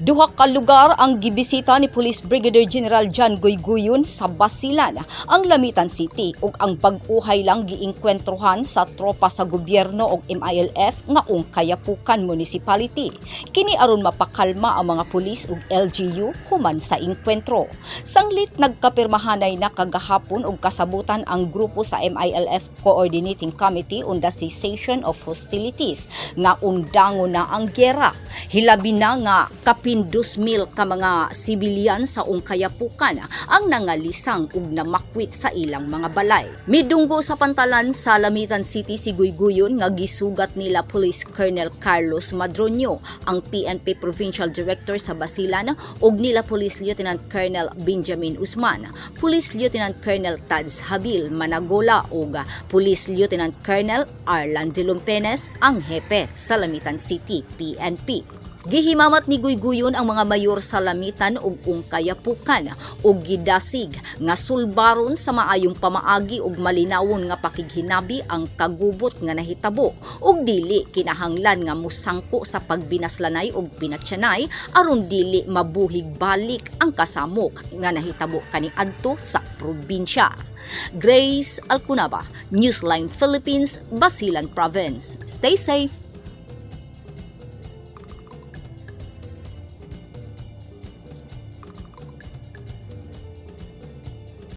Duha ka lugar ang gibisita ni Police Brigadier General John Guyguyon sa Basilan, ang Lamitan City ug ang bag-ohay lang giingkwentruhan sa tropa sa gobyerno ug MILF nga Ungkayapukan Municipality. Kini aron mapakalma ang mga pulis ug LGU human sa ingkwentro. Sanglit nagkapirmahanay na kagahapon og kasabutan ang grupo sa MILF Coordinating Committee on the Cessation of Hostilities nga undangon na ang gyera. Hilabi na nga kapin 2,000 ka mga sibilyan sa Ungkayapukan ang nangalisang ug namakwit sa ilang mga balay. Midunggo sa pantalan sa Lamitan City si Guyguyon nga gisugat nila Police Colonel Carlos Madronio, ang PNP Provincial Director sa Basilan, ug nila Police Lieutenant Colonel Benjamin Usman, Police Lieutenant Colonel Tadz Habil Managola ug Police Lieutenant Colonel Arlan de Lumpenes, ang hepe sa Lamitan City PNP. Gihimamat ni Guyguyon ang mga mayor sa Lamitan ug Ungkayapukan ug gidasig nga sulbaron sa maayong pamaagi ug malinawon nga pakighinabi ang kagubot nga nahitabo ug dili kinahanglan nga musangko sa pagbinaslanay ug pinatyanay aron dili mabuhig balik ang kasamok nga nahitabo kaniadto sa probinsya. Grace Alcunaba, Newsline Philippines, Basilan Province. Stay safe.